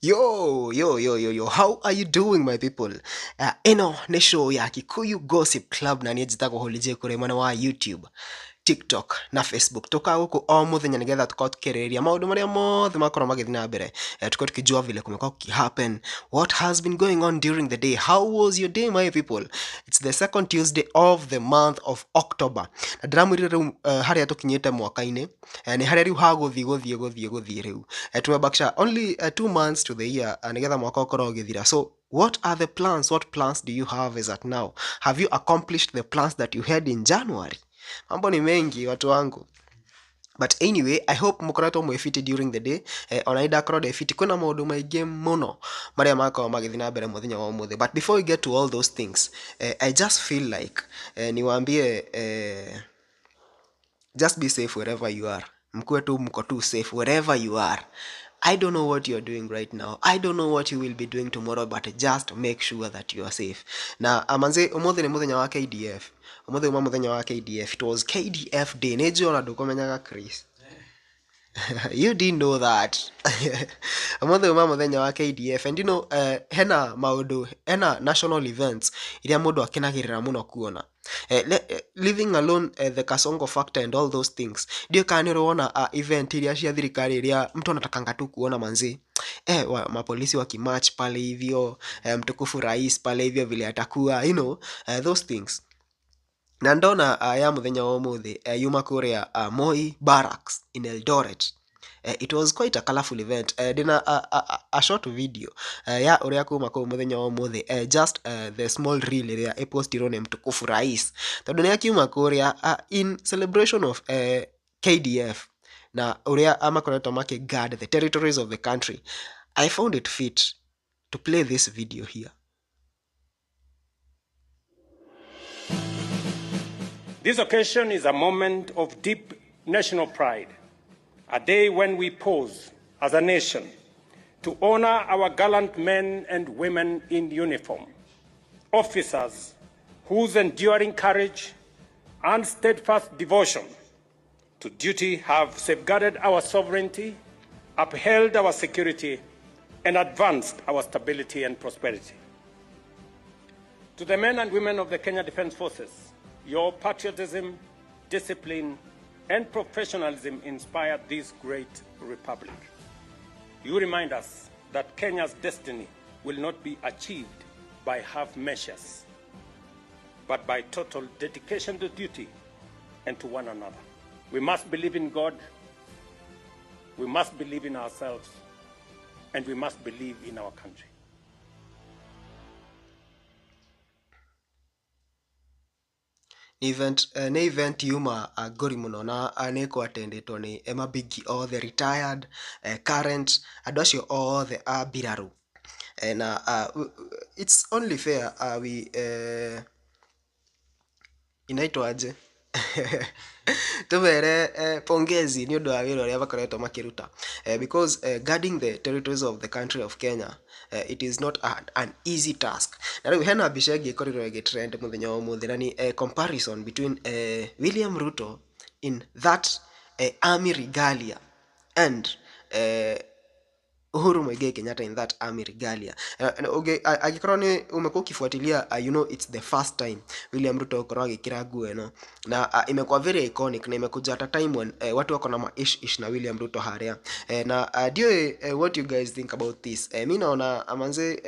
Yo, yo, yo, yo, yo, how are you doing, my people? Ĩno nĩ show ya Kikuyu Gossip Club na niĩ njĩtagwo Holy J kũrĩ mwena wa YouTube, TikTok na Facebook. Tũkaga gũkũ o mũthenya nĩgetha tũkorwo tũkĩarĩrĩria maũndũ marĩa mothe makorwo magĩthiĩ na mbere. Tukorwo tukijua vile kumekuwa kukihappen, what has been going on during the day, how was your day, my people? It's the second Tuesday of the month of October. Na ndĩramwĩrire rĩu harĩa tũkinyĩte mwaka-inĩ, nĩ harĩa rĩu hagũthiĩ gũthiĩ gũthiĩ gũthiĩ rĩu. Tumebakisha only 2 months to the year, nĩgetha mwaka ũkorwo ũgĩthira. So what are the plans? What plans do you have as at now? Have you accomplished the plans that you had in January? Mambo ni mengi, watu wangu. But anyway, I hope mũkoretwo mwĩ fiti during the day. Ona ndakorwo ndĩ fiti. Kwĩna maũndũ maingĩ mũno marĩa makorwo magĩthiĩ na mbere mũthenya wa ũmũthĩ, but before we get to all those things, I just feel like niwaambie, just be safe wherever you are. Mkuwe tu mko tu safe wherever you are. I don't know what you're doing right now, I don't know what you will be doing tomorrow, but just make sure that you are safe. Na amanze, ũmũthĩ nĩ mũthenya wa KDF. Ũmũthĩ uma mũthenya wa KDF. It was KDF day. Nĩ njũĩ ona ndũkũmenyaga, Chris. You didn't know that ũmũthĩ uma mũthenya wa KDF. And hena maũndũ, hena national events iria mũndũ akenagĩrĩra mũno kuona. Leaving alone the Kasongo factor and all those things, ndiũĩ kana nĩ ũrĩ wona event iria cia thirikari iria mtu anatakanga tu kuona manzi, mapolisi wakimarch pale hivyo, mtukufu rais pale hivyo vile atakuwa, those things. Na ndona ya muthenya wa umuthi yuma kuria Moi Barracks in Eldoret. It was quite a colorful event. Ndina a short video ya uria kuma kuu muthenya wa umuthi, just the small reel iria ĩpostirwo nĩ mtukufu rais tondu nĩ akiuma kuria in celebration of KDF na uria makoretwo maki guard the territories of the country. I found it fit to play this video here. This occasion is a moment of deep national pride, a day when we pause as a nation to honor our gallant men and women in uniform, officers whose enduring courage and steadfast devotion to duty have safeguarded our sovereignty, upheld our security, and advanced our stability and prosperity. To the men and women of the Kenya Defence Forces, your patriotism, discipline, and professionalism inspired this great republic. You remind us that Kenya's destiny will not be achieved by half measures, but by total dedication to duty and to one another. We must believe in God, we must believe in ourselves, and we must believe in our country. Nĩ event yuma ngori mũno na nĩ ĩkũ-attendĩtwo nĩ mabigi othe, retired, current, andũ acio othe a mbirarũ. Na it's only fair we inaitwa aje, tũmere pongezi nĩ ũndũ wa wĩra ũrĩa makoretwo makĩruta, because guarding the territories of the country of Kenya, it is not an easy task. Na rĩu hena mbica ĩngĩ ĩkorirwo ĩgĩtrend mũthenya wa ũmũthĩ na nĩ comparison between William Ruto in that army regalia and Uhuru Muigai Kenyatta in that army regalia. Angĩkorwo nĩ umekuwa ukifuatilia, you know it's the first time William Ruto gũkorwo agĩkĩra nguo ĩno na imekuwa very iconic na imekuja at a time when watu wako na ma ish ish na William Ruto harĩa. Na ndiũĩ what you guys think about this. Mi naona amanze,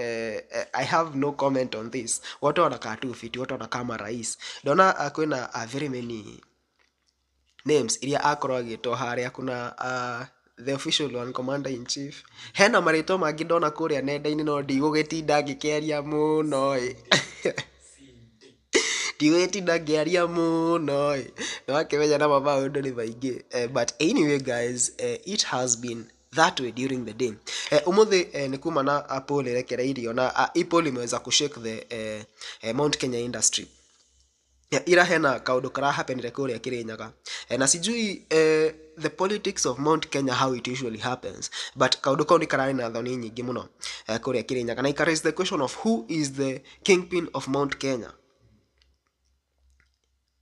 I have no comment on this. Watu wanakaa tu fiti, watu wanakaa marais. Ndona kwĩna very many names iria akorwo agĩtwo harĩa. Kuna the official one, commander in chief, hena marĩtwa mangĩ ndona kũrĩa nenda-inĩ no ndigũgĩtinda ngĩkĩaria mũno ĩ, ndigũgĩtinda ngĩaria mũno ĩ, nĩwakĩmenya nama maũndũ nĩ maingĩ. But anyway guys, it has been that way during the day. Umuthi nĩ kuma na poll ĩrekereirio na hii poll imeweza kushake the Mount Kenya industry. Ya, ira hena kaundu karahappenire kuria Kirinyaga, na sijui the politics of Mount Kenya, how it usually happens, but kaundu kau nĩ kararĩ na thoni nyingĩ mũno kuria Kirinyaga na ika raise the question of who is the kingpin of Mount Kenya.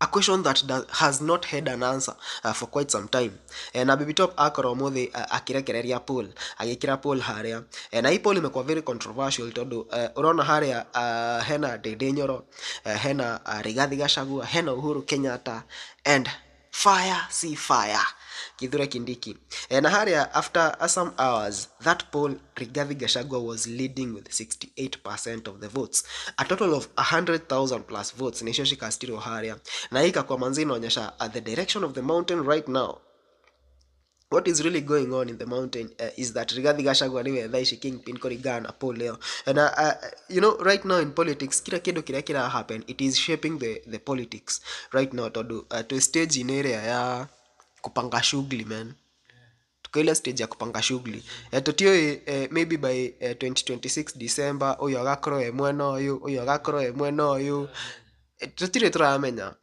A question that has not had an answer for quite some time. Na Baby Top akorwo mũthĩ akĩrekereria poll, agĩkĩra poll harĩa. Na hii poll imekuwa very controversial tondũ ũrona harĩa hena Ndindi Nyoro, hena Rigathi Gachagua, hena Uhuru Kenyatta and fire see fire Kithure Kindiki. Na harĩa after some hours that poll, Rigathi Gachagua was leading with 68% of the votes, a total of 100,000 plus votes nicio cikastirwo harĩa. Na hii ikakuwa manzi inaonyesha the direction of the mountain right now. What is really going on in the mountain is that Rigathi Gachagua niwe thaa ici kingpin kũringana na poll ĩyo. And right now in politics, kila kĩndũ kĩrĩa kĩra happen, it is shaping the politics right now tondũ twĩ stage-inĩ ĩrĩa ya kupanga shughuli, man. Tuko ile stage ya kupanga shughuli. Tũtiũĩ maybe by 2026 December ũyũ agakorwo e mwena ũyũ, ũyũ agakorwo e mwena ũyũ. Tũtirĩ tũramenya.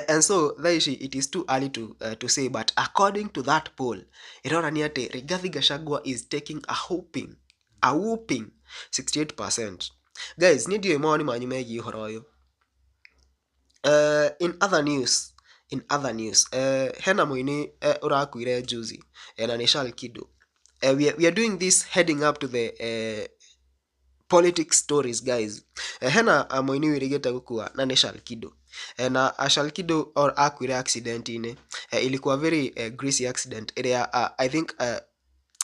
And so thaa ici it is too early to say, but according to that poll ĩronania atĩ Rigathi Gachagua is taking a whooping 68%. Guys, niĩ ndiũĩ mawoni manyu megiĩ ũhoro ũyũ. In other news, hena mũini ũrakuire juzi, na nĩ Shalkido. We are doing this heading up to the politics stories, guys. Hena mũini wĩrĩgĩte gũkua na nĩ Shalkido. Na Shalkido or akuire accident-inĩ. Ilikuwa very greasy accident ĩrĩa I think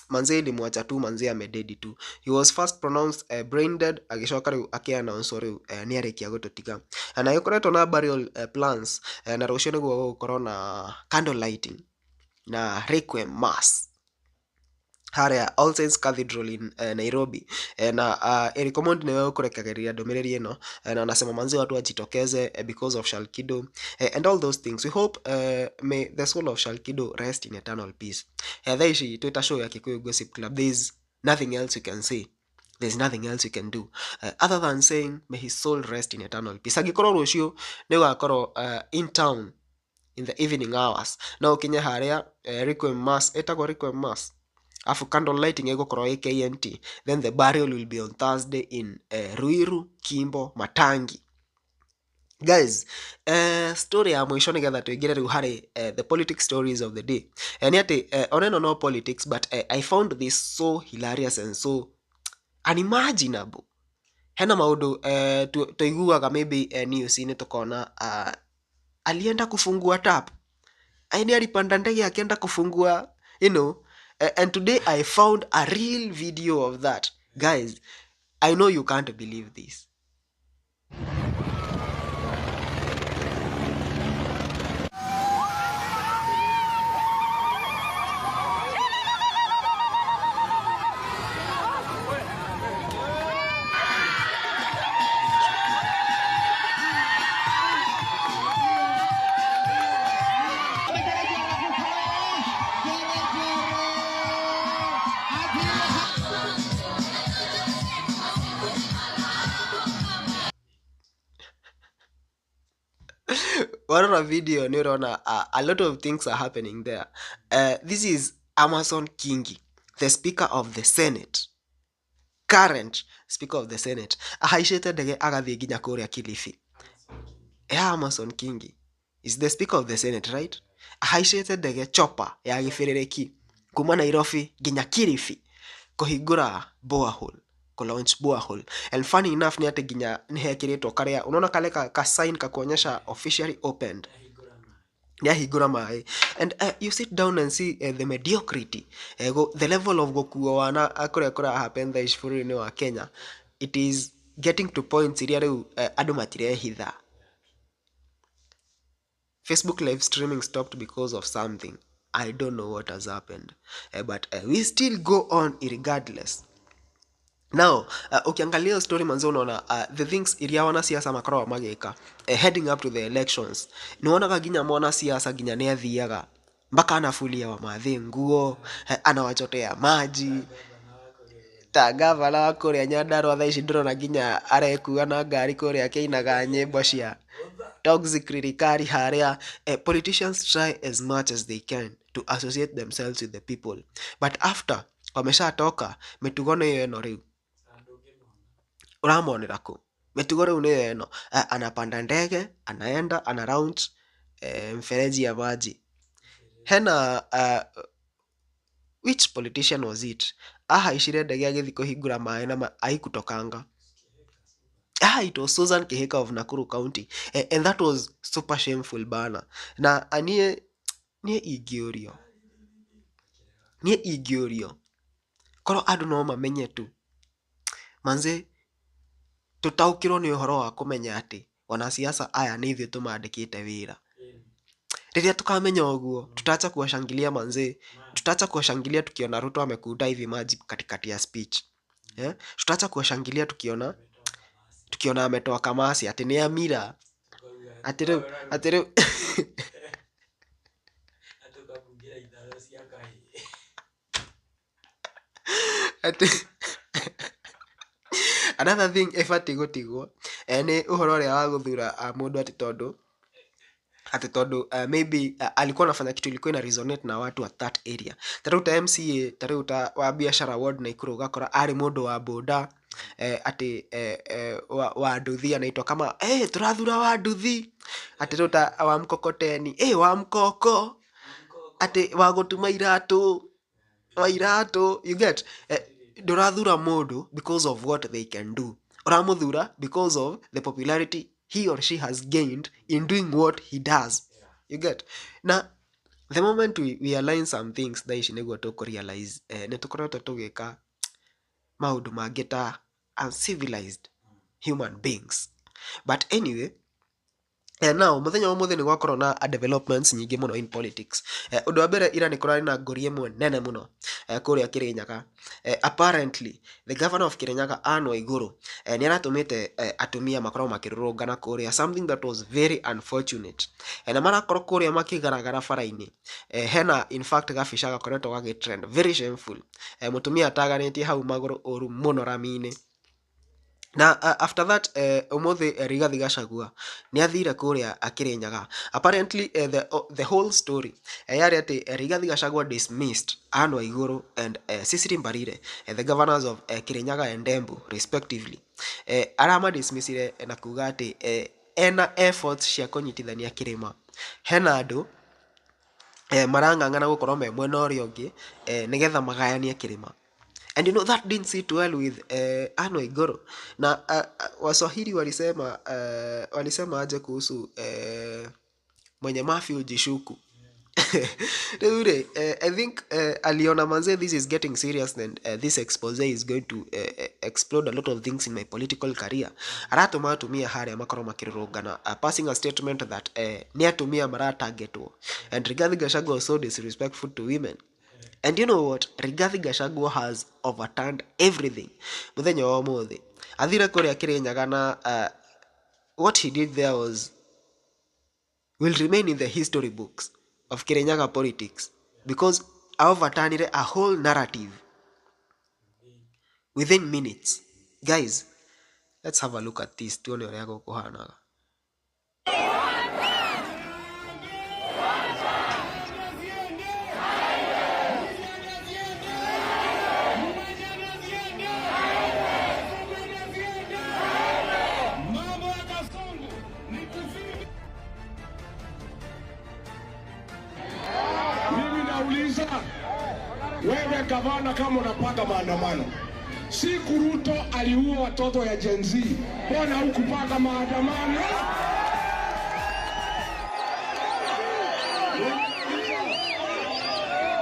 manze ilimwacha tu, manze amededi tu. He was first pronounced brain dead, agĩcoka rĩu akĩannounce rĩu nĩ arĩkia gũtũtiga. Na gĩkoretwo na burial plans, na rũciũ nĩguo gũgũkorwo na candle lighting na requiem mass harĩa All Saints Cathedral in Nairobi. Na Eric Omondi niwe ũkũrekagĩrĩria ndũmĩrĩri ĩno, na anasema manzi watu wajitokeze because of Shalkido and all those things. We hope may the soul of Shalkido rest in eternal peace. Thaa ici twĩta show ya Kikuyu Gossip Club, there is nothing else we can say, there's nothing else we can do other than saying may his soul rest in eternal peace. Angĩkorwo rũciũ nĩ ũgakorwo in town in the evening hours, no ũkinye harĩa requiem mass, ĩtagwo requiem mass, afu candle lighting ĩgũkorwo ĩ KNT, then the burial will be on Thursday in Ruiru Kimbo Matangi. Guys, story ya mũico nĩgetha tũingĩre rĩu harĩ the politics stories of the day, nĩ atĩ ona ĩno no politics, but I found this so hilarious and so unimaginable. Hena maũndũ tũiguaga maybe news-inĩ tũkona alienda kufungua tap, aini alipanda ndege akienda kufungua. And today I found a real video of that. Guys, I know you can't believe this. Warora video nĩ ũrona a lot of things are happening there. This is Amason Kingi, the Speaker of the Senate, current Speaker of the Senate, ahaicĩte ndege agathiĩ nginya kũrĩa Kilifi. Yeah, Amason Kingi is the Speaker of the Senate, right? Ahaicĩte ndege, chopper ya gĩbĩrĩrĩki, kuma Nairobi nginya Kilifi kũhingũra borehole, kulaunch borehole. And funny enough nĩ atĩ nginya nĩ hekĩrĩtwo karĩa unaona kale ka sign ka kuonyesha officially opened, nĩ ahingũra maĩ. And you sit down and see the mediocrity, the level of gũkuo wana kũrĩa kũra happen thaa ici bũrũri-inĩ wa Kenya. It is getting to points iria rĩu andũ matirehitha. Facebook live streaming stopped because of something. I don't know what has happened, but we still go on regardless. Now ukiangalia hiyo story, manze, unaona the things iria wanasiasa makoragwo magĩka heading up to the elections. Nĩwonaga nginya mwanasiasa nginya nĩ athiaga mpaka anafulia wamathĩ nguo, anawachotea maji, ta gavana wa kũrĩa Nyandarua thaa ici ndĩrona nginya arekua na ngari kũrĩa akĩinaga nyĩmbo cia toxic lyrically harĩa. Politicians try as much as they can to associate themselves with the people, but after wameshatoka, mĩtugo nĩyo ĩno rĩu ũramonera kũ. Mĩtugo rĩu nĩyo ĩno. Anapanda ndege, anaenda ana launch mfereji ya maji. Hena which politician was it ahaicire ndege agĩthiĩ kũhingũra maĩ na aikutokanga? It was Susan Kihika of Nakuru County. And that was super shameful bana. Na niĩ ingĩũrio, niĩ ingĩũrio korwo andũ no mamenye tu manze, tũtaũkĩrwo nĩ ũhoro wa kũmenya atĩ wanasiasa aya nĩ ithuĩ tũmandĩkĩte wĩra. Rĩrĩa tukamenya ũguo, tutaacha kuwashangilia manze, tutaacha kuwashangilia tukiona Ruto amekuta hivi maji katikati ya speech. Tutaacha kuwashangilia tukiona ametoa kamasi ati nĩ Amira, ati rĩu ati another thing ĩbatiĩ gũtigwo nĩ ũhoro ũrĩa wa gũthura mũndũ atĩ tondũ maybe alikuwa anafanya kitu ilikuwa ina resonate na watu at that area. Ta rĩu ta MCA, ta rĩu ta wa biashara ward Nakuru ũgakora arĩ mũndũ wa boda, atĩ wa nduthi anaitwa kama tũrathura wa nduthi, atĩ rĩu ta wa mkokoteni, wa mkoko, atĩ wa gũtuma iratũ, wa iratũ, you get. Ndũrathura mũndũ because of what they can do, ũramũthura because of the popularity he or she has gained in doing what he does. You get. Na the moment we align some things thaa ici nĩguo tũkũ realize nĩ tũkoretwo tũgĩka maũndũ mangĩ ta uncivilized human beings. But anyway, now mũthenya wa ũmũthĩ nĩ gwakorwo na developments nyingĩ mũno in politics. Ũndũ wa mbere, ira nĩ kũrarĩ na ngũri ĩmwe nene mũno kũrĩa Kirinyaga. Apparently the governor of Kirinyaga Anne Waiguru nĩ aratũmĩte atumia makorwo makĩrũrũngana kũrĩa, something that was very unfortunate. Na marakorwo kũrĩa makĩgaragara bara-inĩ. Hena in fact gabica gakoretwo gagĩtrend, very shameful. Mũtumia ataganĩtie hau magũrũ ũru mũno rami-inĩ. Na after that, ũmũthĩ Rigathi Gachagua nĩ athire kũrĩa Kirinyaga. Apparently the whole story yarĩ atĩ Rigathi Gachagua dismissed Anne Waiguru and Cecily Mbarire, the governors of Kirinyaga and Embu respectively. Aramadismissire na kuga atĩ ena efforts cia kũnyitithania kĩrĩma. Hena andũ marang'ang'ana gũkorwo me mwena ũrĩa ũngĩ nĩgetha magayanie kĩrĩma. And you know that didn't sit well with Anne Waiguru. Na Waswahili walisema aje kuhusu mwenye mafi hujishuku. Rĩu rĩ, I think aliona manze this is getting serious and this expose is going to explode a lot of things in my political career. Aratũma atumia harĩa makorwo makĩrũrũngana, passing a statement that nĩ atumia maratargetwo. And Rigathi Gachagua was so disrespectful to women. And you know what? Rigathi Gachagua has overturned everything. Mũthenya wa ũmũthĩ athire kũrĩa Kirinyaga na what he did there was will remain in the history books of Kirinyaga politics because overturned a whole narrative within minutes. Guys, let's have a look at this. Tuone ũrĩa gũkũhanaga. Mimi nauliza wewe gavana, kama unapanga maandamano, siku Ruto aliua watoto ya Gen Z, mbona hukupanga maandamano?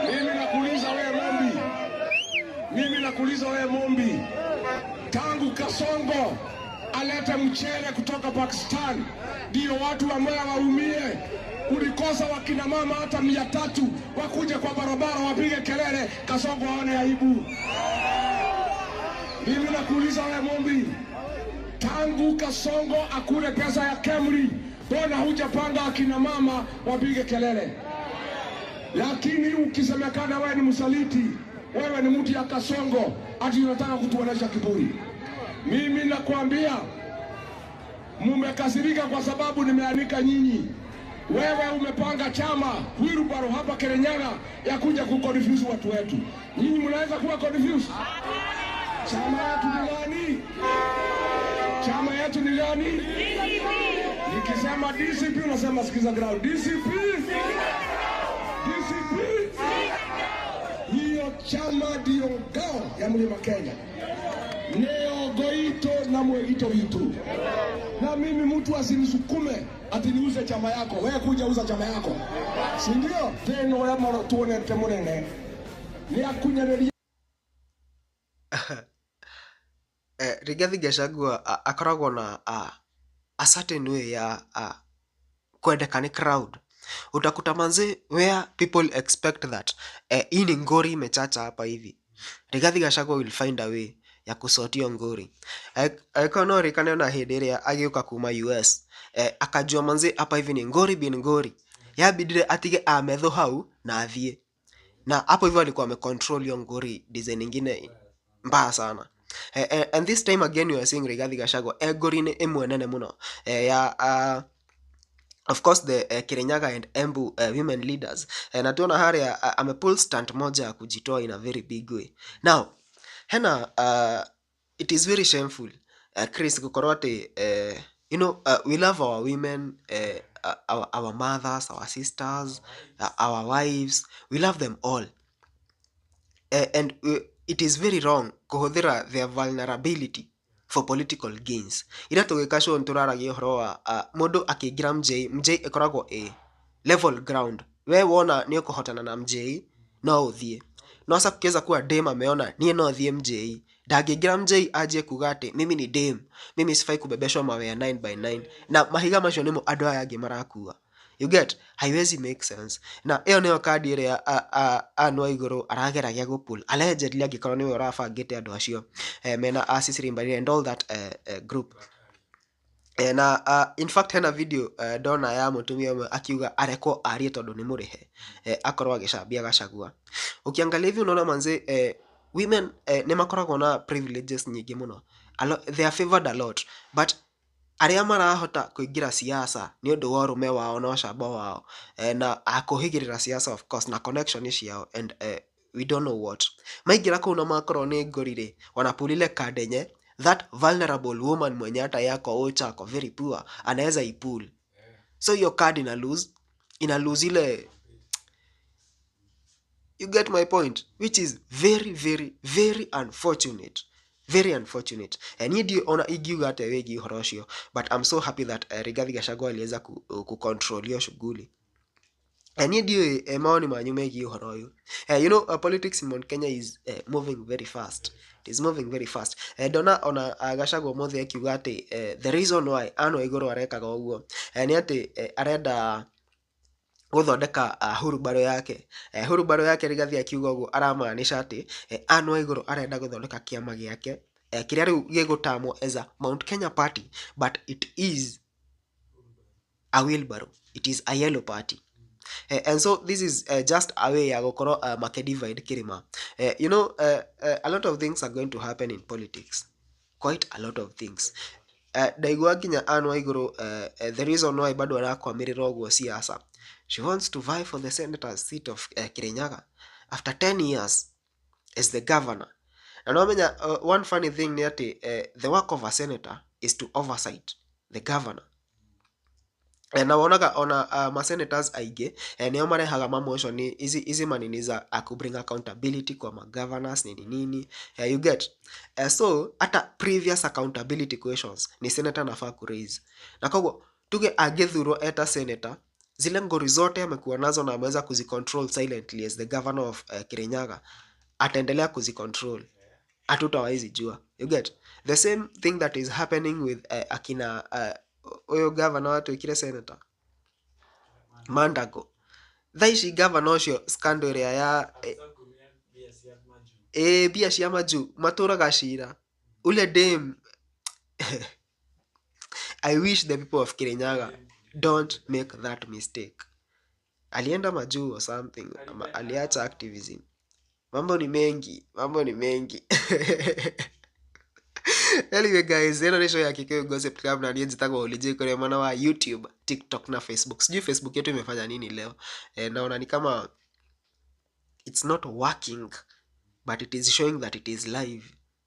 Mimi nakuuliza wewe Mombi, mimi nakuuliza wewe Mombi, tangu Kasongo alete mchele kutoka Pakistan ndio watu wa Mwea waumie, ulikosa wakina mama hata 300 wakuje kwa barabara wapige kelele, Kasongo aone aibu. Mimi nakuuliza wewe Mombi, tangu Kasongo akule pesa ya Kemri, mbona hujapanga akina mama wapige kelele? Lakini ukisemekana wewe ni msaliti, wewe ni mtu ya Kasongo, ati unataka kutuonesha kiburi. Mimi nakwambia mumekasirika kwa sababu nimeanika nyinyi. Wewe umepanga chama wheelbarrow hapa Kirinyaga ya kuja kuconfuse watu wetu. Nyinyi mnaweza kuwa confused? Chama yetu ni gani? Chama yetu ni gani? Nikisema DCP unasema sikiza ground. DCP. DCP. Hiyo chama ndiyo ngao ya Mlima Kenya. Neo goito na mwegito vitu. Na mimi mtu asinisukume ati niuze chama yako. Wewe kuja uza chama yako. Si ndio? Thĩna ũrĩa mũno tuonete mũnene nĩ akunyanĩria. Rigathi Gachagua akoragwo na a certain way ya kwendeka nĩ crowd. Utakuta manze where people expect that hii ni ngori imechacha hapa hivi, Rigathi Gachagua will find a way ya kusort hiyo ngori. Angĩkorwo no ririkane ona hĩndĩ ĩrĩa agĩũka kuma US, akajua manze hapa hivi ni ngori bin ngori, yabidire atige ametho hau na athiĩ na hapo hivyo alikuwa amecontrol hiyo ngori design ingine mbaya sana. And this time again you are seeing Rigathi Gachagua e ngori-inĩ ĩmwe nene mũno ya of course the Kirinyaga and Embu women leaders, na tuona haria amepull stunt moja ya kujitoa in a very big way. Now hena it is very shameful, Chris, gukorwo atĩ we love our women, our mothers, our sisters, our wives, we love them all, and it is very wrong kũhũthĩra their vulnerability for political gains. Ira tũgĩka show nĩtũraragia ũhoro wa mũndũ akĩingĩra MJ, MJ ĩkoragwo ĩ level ground. We wona nĩ ũkũhotana na MJ no ũthiĩ, no sasa kukiweza kuwa dem ameona niĩ no thiĩ MJ, ndangĩingĩra MJ anjie kuga atĩ mimi ni dem, mimi sifai kubebeshwa mawe ya 9 by 9 na mahiga macio nĩmo andũ aya angĩ marakua. You get? Haiwezi make sense. Na ĩyo nĩyo kandi ĩrĩa Anne Waigũrũ arageragia gũpull allegedly, angĩkorwo nĩwe ũrabangĩte andũ acio mena a Cecily Mbarire and all that group. Na in fact hena video ndona ya mũtumia ũmwe akiuga arekwo arie tondũ nĩ mũrĩhe, akorwo agĩcambia Gachagua. Ukiangalia hivi unaona manze, women nĩ makoragwo na privileges nyingĩ mũno. They are favored a lot, but arĩa marahota kũingĩra siasa nĩ ũndũ wa ũrũme wao na ũcamba wao, na akũhĩgĩrĩra siasa of course na connection ciao and we don't know what maingĩra kũu na makorwo nĩ ngori rĩ, wanapull ile card yenye that vulnerable woman mwenye hata yako ocha ako very poor anaweza ipull. So hiyo card ina lose ile, you get my point? Which is very very very unfortunate, very unfortunate. Niĩ ndiũ ona ingiuga atĩa wĩgiĩ ũhoro ũcio, but I'm so happy that Rigathi Gachagua aliweza kucontrol hiyo shughuli. Niĩ ndiũĩ maoni manyu megiĩ ũhoro ũyũ. Politics in Mount Kenya is moving very fast. It is moving very fast. Ndona ona Gachagua ũmũthĩ akiuga atĩ the reason why Anne Waigũrũ arekaga ũguo nĩ atĩ arenda gũthondeka hurubaro yake. Hurubaro yake, Rigathi akiuga ũguo aramaanisha atĩ Anne Waigũrũ arenda gũthondeka kĩama gĩake kĩrĩa rĩu gĩgũtamwo as a Mount Kenya Party, but it is a wheelbarrow, it is a yellow party. And so this is just a way ya gũkorwo makĩdivide kĩrĩma. A lot of things are going to happen in politics, quite a lot of things. Ndaigua nginya Anne Waigũrũ, the reason why bado arakwamĩrĩra ũguo siasa, she wants to vie for the senator's seat of Kirinyaga after 10 years as the governor. Na nomenya one funny thing nĩ atĩ the work of a senator is to oversight the governor. Na wonaga ona masenators aingĩ nĩo marehaga mamotion hizi hizi manini za kubring accountability kwa magovernors, nini nini, you get? So hata previous accountability questions ni senator anafaa kuraise, na koguo tuge angĩthurwo eta senator, zile ngori zote amekuwa nazo na ameweza kuzicontrol silently as the governor of Kirinyaga, ataendelea kuzicontrol, hatutawaizi jua. You get? The same thing that is happening with akina ũyũ governor watuĩkire senator Mandago. Thaa ici governor ũcio scandal ĩrĩa ya mbia cia majuu matũraga cira ule dame. I wish the people of Kirinyaga don't make that mistake. Alienda majuu or something, ama aliacha activism. Mambo ni mengi, mambo ni mengi. Anyway guys, ĩno nĩ show ya Kikuyu Gossip Club na niĩ njĩtagwo Olij kũrĩa mwena wa YouTube, TikTok na Facebook. Sijui Facebook yetu imefanya nini leo. Naona ni kama it's not working, but it is showing that it is live,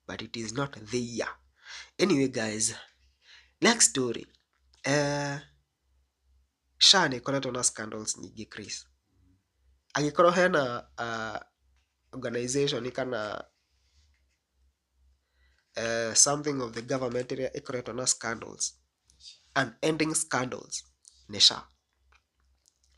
but it is not there. Anyway guys, Next story. SHA nĩ ĩkoretwo na scandals nyingĩ Chris. Angĩkorwo hena organization kana something of the government ĩrĩa ĩkoretwo na scandals, unending scandals, nĩ SHA.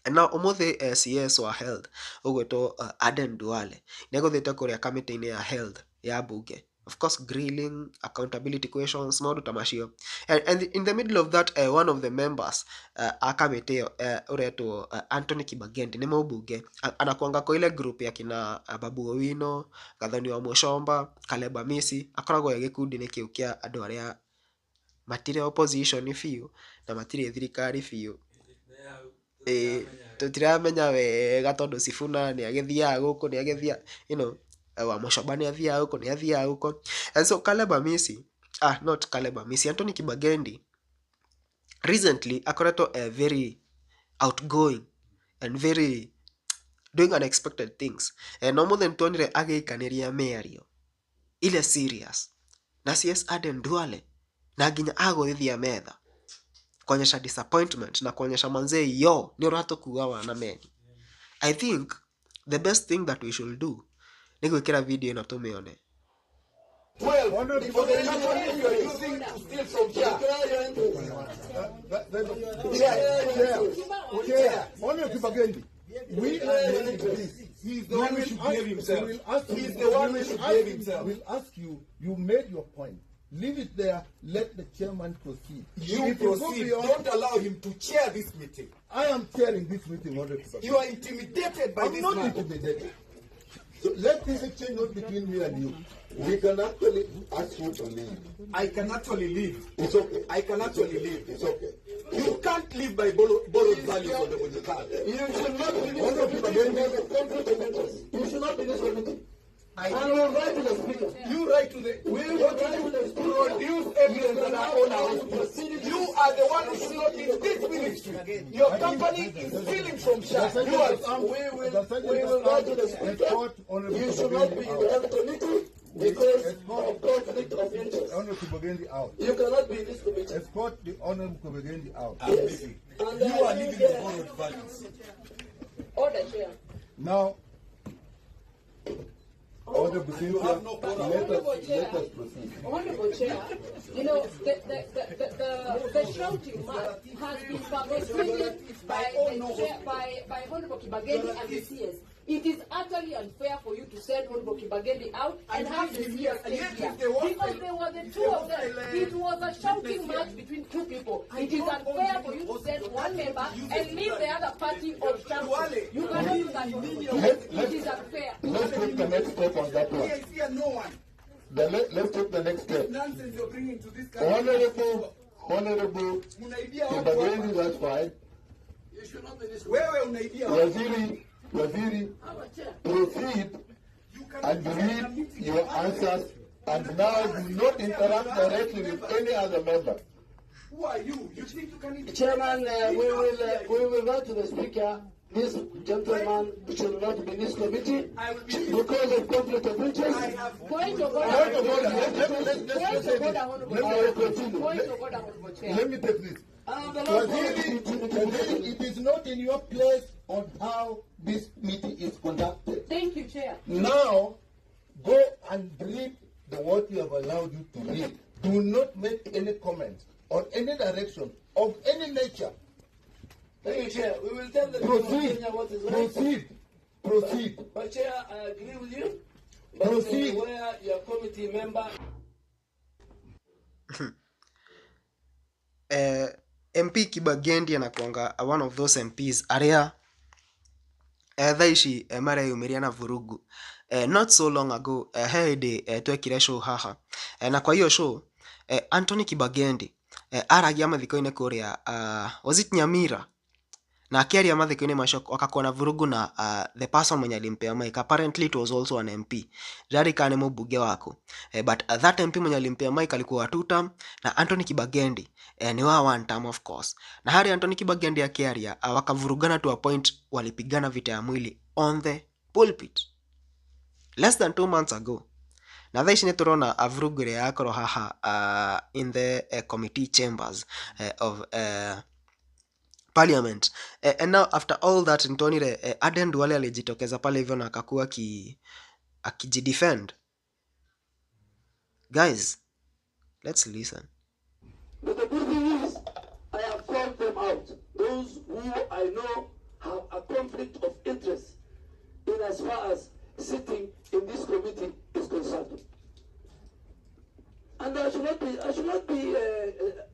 And now ũmũthĩ CS wa health ũgwĩtwo Aden Duale nĩ egũthiĩte kũrĩa kamĩtĩ-inĩ ya health ya bunge. Of course, grilling, accountability questions, maũndũ ta macio. And in the middle of that, one of the members a kamĩtĩ ĩyo ũretwo Anthony Kibagendi nĩ mũmbunge. Anakuanga kwa ile group ya kina Babu Owino, Gathoni wa Muchomba, Caleb Amisi, akoragwo e gĩkundi-inĩ kĩu kĩa andũ arĩa matirĩ opposition biũ na matirĩ thirikari biũ. Ĩĩ, tũtiramenya wega tondũ Sifuna nĩ agĩthiaga gũkũ, nĩ agĩthiaga, wa Muchomba nĩ athiaga gũkũ, nĩ athiaga gũkũ. And so Caleb Amisi, not Caleb Amisi, Anthony Kibagendi recently akoretwo very outgoing and very doing unexpected things. No mũthĩ nĩtuonire agĩikanĩria mĩario ile serious na CS Aden Duale na nginya agũthithia metha kuonyesha disappointment na kuonyesha manzee yo nĩ ũratũkua wana meni. I think the best thing that we should do nĩ gwĩkĩra video ĩno tũmĩone. 12 for the company you are using to steal from SHA. Chair, Honorable Kibagendi, we are hearing this. He's the one who should behave himself. He's the one who should behave himself. We'll ask you, you made your point. Leave it there. Let the chairman proceed. You If go proceed. beyond- Don't allow him to chair this meeting. I am chairing this meeting, Honorable Kibagendi. You are intimidated by I'm this not man. intimidated. So let this exchange not between me and you. We can actually ask you to leave. I can actually leave. It's okay. I can actually leave. It's okay. You can't live by borrowed values on the Mujikal. You should not be this committee. There's a conflict of interest. You should not be this committee. I And we'll write to the speaker. You write to the. We will write to the speaker. Produce evidence that I own a hospital. You are the one who should not be in this ministry. Your company is stealing from SHA. You are. We will write to the speaker. You should not be in the health committee because of conflict of interest. Honorable Kibagendi out. You cannot be in this committee. Escort the Honorable Kibagendi out. Yes. And You are I think, living in borrowed values. Order, Chair. Now, Honorable Cynthia, have no quorum. let us proceed. Honorable Chair, you know, the shouting match has been perpetrated by the chair, by Honorable Kibagendi and the CS. It is utterly unfair for you to send Honorable Kibagendi out and have the CS stay here. Because there were the two of them. It was a shouting match between two people. It is unfair for you to send one member and leave the other party on shouting. You cannot do that, Honorable Chair. It is unfair. Let's take the next step on that one. I see no one. Let's take the next step. Nonsense you're bringing to this country. Honorable Unaibia watu Kibagendi, hapa. that's fine. You should not be in this committee. Wewe unaibia watu. Waziri, proceed and read your answers, and now do not interact directly with any other member. Who are you? You think you can Chairman, we will write to the speaker. This gentleman should not be in this committee I will be- because of conflict of interest. I have Point of order. Point of order. Let's Point say of order, this. Honorable Let me Chair. continue. Point of order, Honorable Chair. Let me take this. And the last Waziri, it is not in your place on how this meeting is conducted. Thank you, Chair. Now, go and read the what we have allowed you to read. Do not make any comment on any direction of any nature. Thank you, Chair. We will tell the people of Proceed. Kenya what is right. Proceed. Proceed. But Chair, I agree with you. But Proceed. Where your committee member MP Kibagendi anakuanga one of those MPs arĩa thaa ici mareyumĩria na vurugu. Not so long ago he hĩndĩ twekire show haha na kwa hiyo show Anthony Kibagendi aragia mathiko-inĩ kũrĩa was it Nyamira, na akĩaria mathiko-inĩ macio wakakuwa na vurugu na the person mwenye alimpea mic apparently it was also an MP, ndirarĩ kana nĩ mũmbunge waku, but that MP mwenye alimpea mic alikuwa wa two term na Anthony Kibagendi ni wa one term of course. Na harĩa Anthony Kibagendi akĩaria wakavurugana to a point walipigana vita ya mwili on the pulpit less than 2 months ago. Na thaa ici nĩ tũrona vurugu ĩrĩa yakorwo haha in the committee chambers of parliament. And now after all that nituonire Aden Duale alijitokeza pale hivyo na akakuwa akijidefend. Guys, let's listen. But the good thing is, I have called them out. Those who I know have a conflict of interest in as far as sitting in this committee is concerned. And I should not be,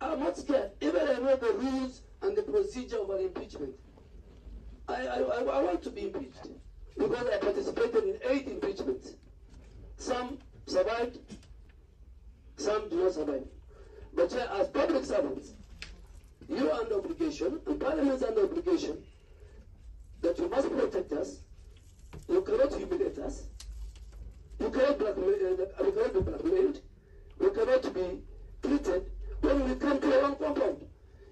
I'm not scared. Even I know the rules and the procedure of an impeachment. I want to be impeached because I participated in 8 impeachments. Some survived, some do not survive. But as public servants, you are under obligation, and Parliament is under obligation, that you must protect us. You cannot humiliate us. You cannot blackmail, we cannot be blackmailed. We cannot be treated when we come to our own compound.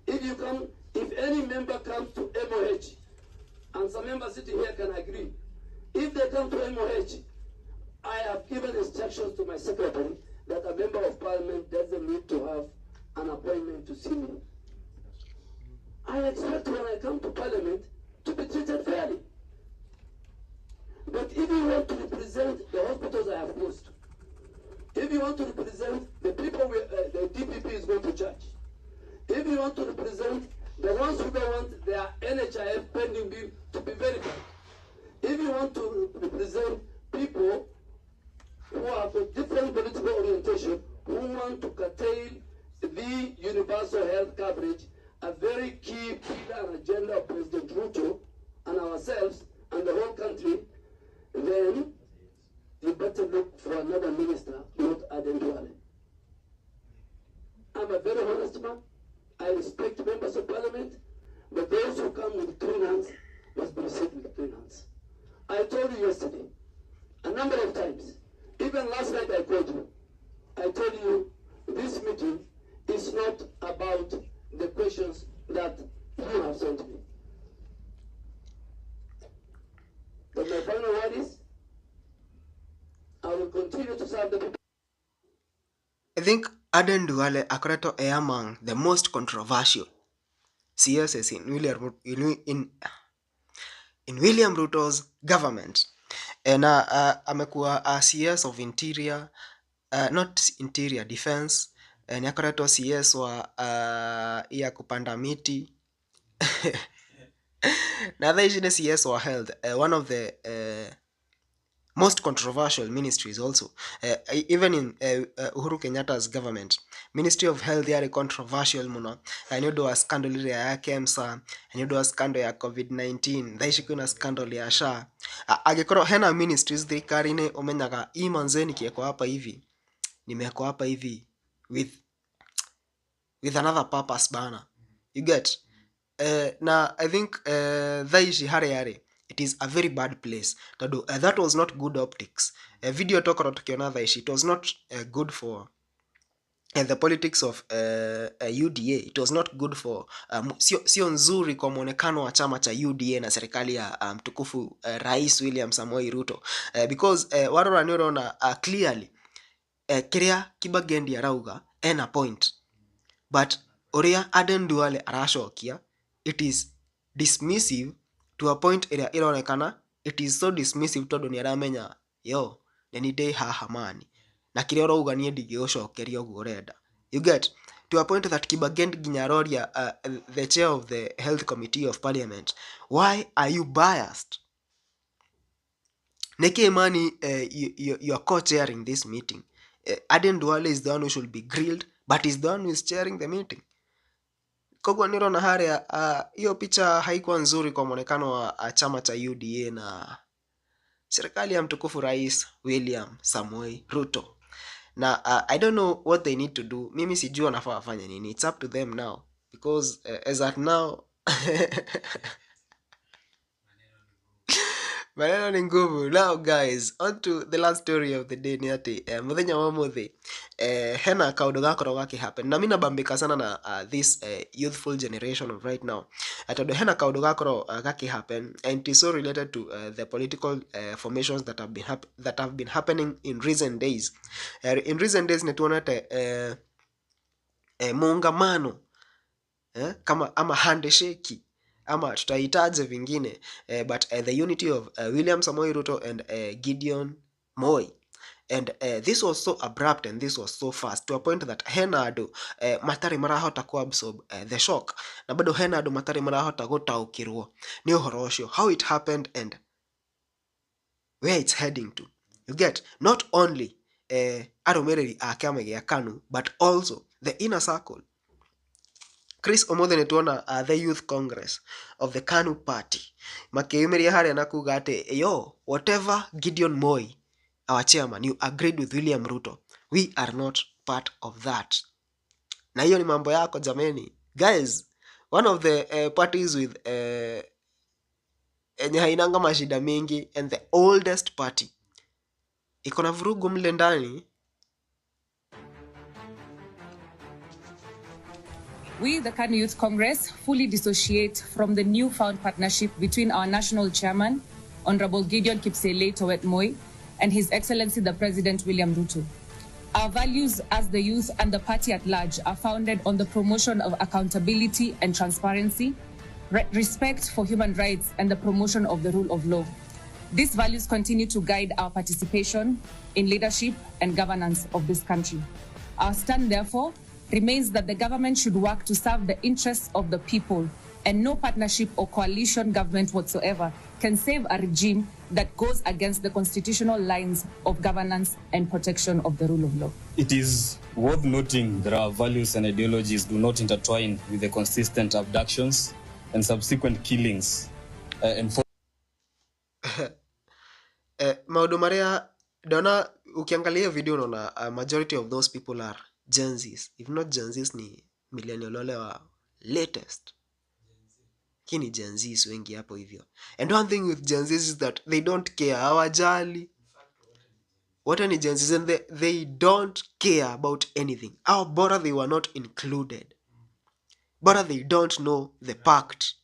If any member comes to MOH, and some members sitting here can agree, if they come to MOH, I have given instructions to my secretary that a member of parliament doesn't need to have an appointment to see me. I expect when I come to parliament to be treated fairly. But if you want to represent the hospitals I have closed, if you want to represent the people the DPP is going to charge, if you want to represent the ones who don't want their NHIF pending bill to be verified, if you want to represent people who have a different political orientation, who want to curtail the universal health coverage, a very key pillar and agenda of President Ruto and ourselves and the whole country, then you better look for another minister, not Aden Duale. I'm a very honest man. I respect members of parliament, but those who come with clean hands must be received with clean hands. I told you yesterday, a number of times, even last night I called you. I told you this meeting is not about the questions that you have sent me. But my final word is, I will continue to serve the people. I think Aden Duale akoretwo e among the most controversial CSs in William Ruto's government. Na amekuwa CS of Interior, not Interior, Defense. Ni akoretwo CS wa ya kupanda miti. Na thaa ici nĩ CS wa Health, one of the most controversial ministries also. Even in Uhuru Kenyatta's government, Ministry of Health yarĩ controversial mũno nĩ ũndũ wa scandal ĩrĩa ya KEMSA, nĩ ũndũ wa scandal ya COVID-19, thaa ici kwĩna scandal ya SHA. Angĩkorwo hena ministries thirikari-inĩ ũmenyaga hii manze nikiekwa hapa hivi, nimewekwa hapa hivi with another purpose bana. You get? Na I think thaa ici harĩa arĩ, it is a very bad place. Tondũ that was not good optics. Video tokorwo tukiona thaa ici, it was not good for the politics of UDA. It was not good for sio nzuri kwa mwonekano wa chama cha UDA na serikali ya mtukufu Rais William Samoei Ruto. Because warora nĩ ũrona clearly kĩrĩa Kibagendi arauga ena point, but ũrĩa Aden Duale aracokia, it is dismissive to a point ĩrĩa ĩronekana it is so dismissive tondũ nĩ aramenya yo nĩ ndĩ haha mani na kĩrĩa ũrauga niĩ ndingĩgũcokeria ũguo ũrenda. You get to a point that Kibagendi nginya aroria the chair of the health committee of parliament, why are you biased? Nĩkĩ mani you are co-chairing this meeting? Aden Duale is the one who should be grilled, but is the one who is chairing the meeting. Koguo nĩ ũrona harĩa hiyo picha haikuwa nzuri kwa mwonekano wa chama cha UDA na serikali ya mtukufu Rais William Samoei Ruto. Na I don't know what they need to do. Mimi sijui wanafaa wafanye nini. It's up to them now because as at now Maneno ni nguvu. Now guys, on to the last story of the day ni ati muthenya wa muthi hena kaundu gakorwo gaki happen na mi nabambika sana na this youthful generation of right now, tondu hena kaundu gakorwo gaki happen and it is so related to the political formations that have been happening in recent days. In recent days nituonete muungamano kama ama handshake ama tutahitaje vingine, but the unity of William Samoei Ruto and Gideon Moi. And this was so abrupt and this was so fast to a point that hena andu matari marahota ku absorb the shock, na bado hena andu matari marahota gutaukirwo ni uhoro ucio, how it happened and where it's heading to. You get, not only arumiriri a kiama gia KANU but also the inner circle. Chris, ũmũthĩ nĩ tuona the Youth Congress of the KANU party makĩyumĩria harĩa na kuga atĩ, yo, whatever Gideon Moi, our chairman, you agreed with William Ruto, we are not part of that. Na hiyo ni mambo yako jameni. Guys, one of the parties with enye hainanga mashida mingi and the oldest party iko na vurugu mle ndani. We, the KANU Youth Congress, fully dissociate from the newfound partnership between our national chairman, Honorable Gideon Kipsielei Towett Moi, and His Excellency the President William Ruto. Our values as the youth and the party at large are founded on the promotion of accountability and transparency, respect for human rights, and the promotion of the rule of law. These values continue to guide our participation in leadership and governance of this country. Our stand, therefore, remains that the government should work to serve the interests of the people, and no partnership or coalition government whatsoever can save a regime that goes against the constitutional lines of governance and protection of the rule of law. It is worth noting that our values and ideologies do not intertwine with the consistent abductions and subsequent killings and Maundu maria ndona, ukiangalia hiyo video unaona majority of those people are Gen Zs. If not Gen Zs, ni millennial wale wa latest. Hii ni Gen Zs wengi hapo hivyo. And one thing with Gen Zs is that they don't care, hawajali. Wote ni Gen Zs and they don't care about anything. Au bora they were not included. Bora they don't know the pact.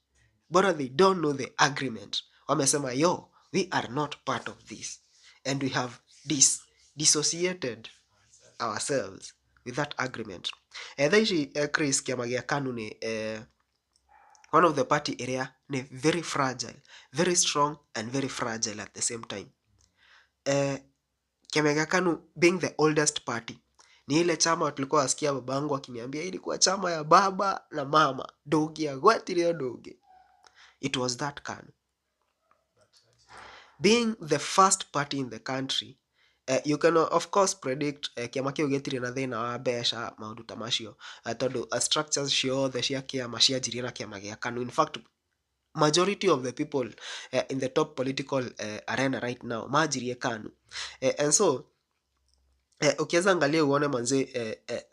Bora they don't know the agreement. Wamesema, yo, we are not part of this. And we have dissociated ourselves with that agreement. Thaa ici Chris, kĩama gĩa KANU nĩ one of the party ĩrĩa nĩ very fragile, very strong and very fragile at the same time. Kĩama gĩa KANU being the oldest party ni ile chama tulikuwa wasikia babangu akiniambia ilikuwa chama ya baba na mama, ndũngĩagwetire ũndũ ũngĩ. It was that KANU. Being the first party in the country, you can of course predict kĩama kĩu gĩtirĩ na thĩna wa mbeca, maũndũ ta macio, tondũ structures ciothe cia kĩama cianjirie na kĩama gĩa KANU. In fact, majority of the people in the top political arena right now manjirie KANU. And so ukiweza angalia uone manze,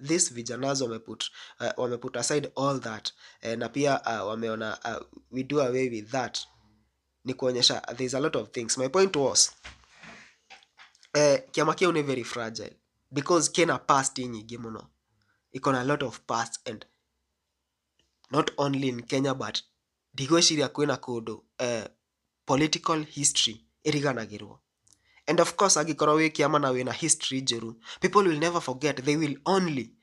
this vijanas wameput aside all that, na pia wameona we do away with that, ni kuonyesha there's a lot of things. My point was, kĩama kĩu nĩ very fragile because kĩna past nyingĩ mũno, iko na a lot of past, and not only in Kenya, but ndigwĩciria kwĩna kũndũ political history ĩriganagĩrwo. And of course, angĩkorwo wĩ kĩama na wĩna history njũru, people will never forget. They will only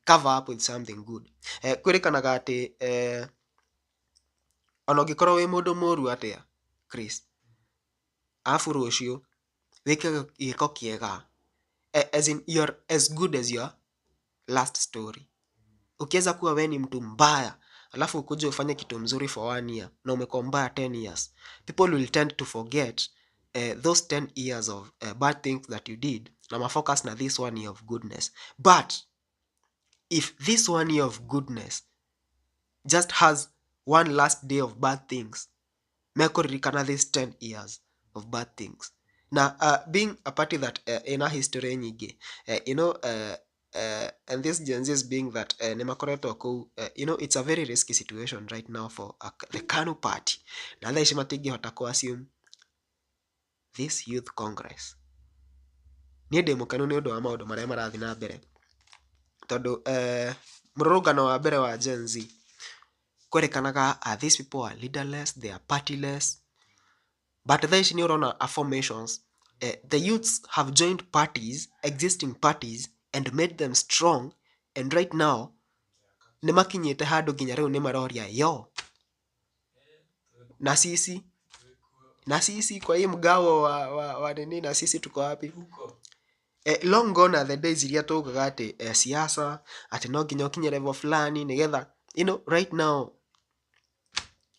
cover up with something good. Kwĩrĩkanaga atĩ ona ũngĩkorwo wĩ mũndũ mũru atĩa, Chris, arabu rũciũ wĩke gĩko kĩega, as in you're as good as your last story. Ukiweza kuwa we ni mtu mbaya alafu ukuje ufanye kitu mzuri for one year na umekuwa mbaya 10 years, people will tend to forget those 10 years of bad things that you did na mafocus na this one year of goodness. But if this one year of goodness just has one last day of bad things, mekuririkana this 10 years of bad things. Na being a party that ina history nyingĩ, and this Gen Zs being that nĩ makoretwo kũu, it's a very risky situation right now for the KANU party, na thaa ici matingĩhota ku assume this youth congress. Niĩ ndĩ mũkenu nĩ ũndũ wa maũndũ marĩa marathiĩ na mbere tondũ mũrũrũngano wa mbere wa Gen Z kwerekanaga these people are leaderless, they are partyless, but thaa ici nĩ ũrona affirmations. The youths have joined parties, existing parties, and made them strong, and right now nĩ makinyĩte handũ nginya rĩu nĩ maroria yo na sisi, na sisi kwa hii mgawo wa nini, na sisi tuko wapi? Long gone are the days iria taugaga atĩ siasa atĩ no nginya ũkinye level fulani nĩgetha right now,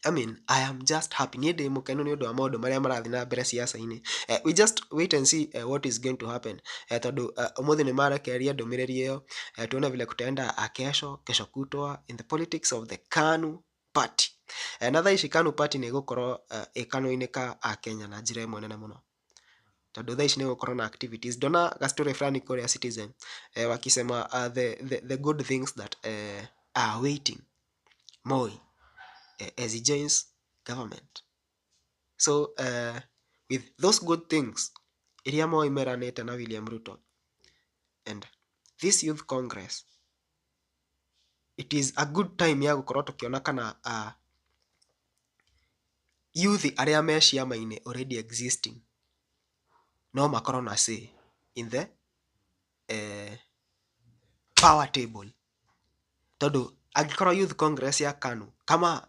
I mean, I am just happy. Niĩ ndĩ mũkenu nĩ ũndũ wa maũndũ marĩa marathiĩ na mbere siasa-inĩ. We just wait and see what is going to happen. Tondũ ũmũthĩ nĩ marekereria ndũmĩrĩri ĩyo, tuone vile kutaenda kesho, kesho kutwa in the politics of the KANU party. Na thaa ici KANU party nĩ ĩgũkorwo ĩ kanua-inĩ ka Akenya na njĩra ĩmwe nene mũno tondũ thaa ici nĩ gũkorwo na activities. Ndona ga story fulani kũrĩa Citizen wakisema the good things that are waiting Moi as he joins government. So with those good things iria Moi meranĩte na William Ruto and this youth congress, it is a good time ya gũkorwo tũkĩona kana youth arĩa me ciama-inĩ already existing no makorwo na say in the power table, tondũ angĩkorwo youth congress ya KANU, kama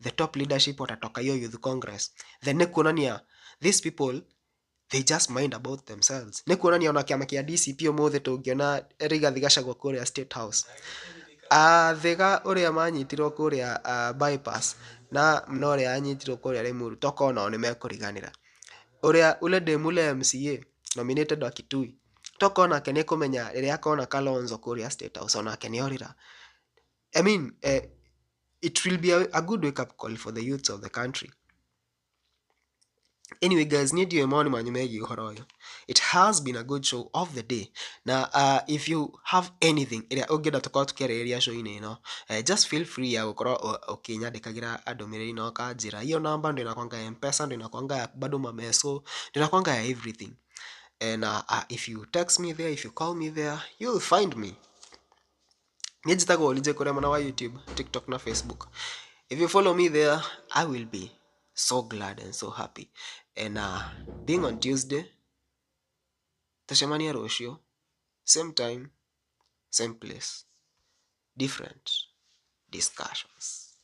the top leadership watatoka hiyo youth congress, then nĩ kuonania these people, they just mind about themselves. Nĩ kuonania ona kĩama kĩa DCP ũmũthĩ tũngĩona Rigathi Gachagua kũrĩa State House, Athiga ũrĩa manyitirwo kũrĩa bypass na ũrĩa anyitirwo kũrĩa Limuru, tokorwo nao nĩ mekũriganĩra ũrĩa ule demu ule MCA nominated wa Kitui, tokorwo nake nĩ kũmenya rĩrĩa akona Kalonzo kũrĩa State House onake nĩ orĩra. I mean, it will be a good wake up call for the youths of the country. Anyway guys, niĩ ndiũĩ mawoni manyu megiĩ ũhoro ũyũ. It has been a good show of the day, na if you have anything ĩrĩa ũngĩenda tũkorwo tũkĩarĩrĩria show-inĩ ĩno, just feel free ya gũkorwo ũkĩnyandĩkagĩra ndũmĩrĩri na ũkanjĩra. Hiyo namba ndio inakwanga ya Mpesa, ndio inakwanga ya bado mameso, ndio inakwanga ya everything, and if you text me there, if you call me there, you'll find me. Niĩ njĩtagwo Olije kũrĩa mwena wa YouTube, TikTok na Facebook. If you follow me there, I will be so glad and so happy. And being on Tuesday, tũcemanie rũciũ, same time, same place, different discussions.